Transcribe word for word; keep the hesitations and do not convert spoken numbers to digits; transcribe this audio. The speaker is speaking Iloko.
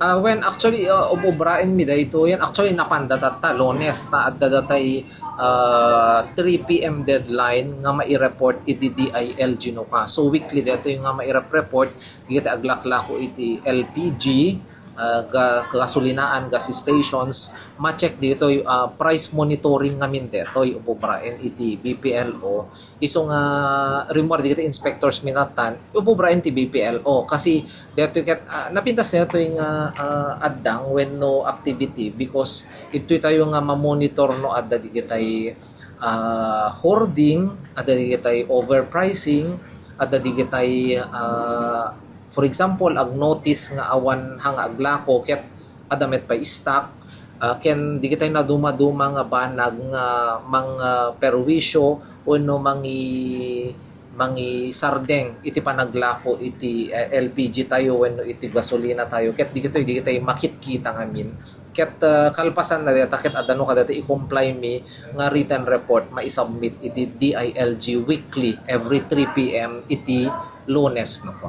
Ah, when actually, ah, ob-obraen mi daytoy, yan actually napanda tatta, Lunes, ta adda datay, ah, three p m deadline nga mai-report iti D I L G no ka. So, weekly daytoy nga mai-report, dagiti aglaklako iti L P G, ah, ga-, gasolinaan, gas stations, ma-check daytoy, ah, price monitoring ngamin daytoy, ob-obraen iti B P L O. Isu nga rimmuar dagiti inspectors mi nattan, ob-obraen ti B P L O. Kasi daytoy ket, ah, napintas daytoy nga, ah, addang wenno activity because ditoy tayo nga ma-monitor no adda digitay, ah, hoarding, adda digitay overpricing, adda digitay, ah, for example, ag-notice nga awan ha nga aglako ket adda met pay stock, ah, ken digitay naduma-duma nga banag nga mang, ah, perwisyo wenno mangi-, mangisardeng iti panaglako iti, eh, L P G tayo wenno iti gasolina tayo. Ket digitoy, digitay makitkita ngamin. Ket, ah, kalpasan na dayta, ket adda no kadata i-comply mi nga written report maisubmit iti D I L G weekly every three p m iti Lunes no po.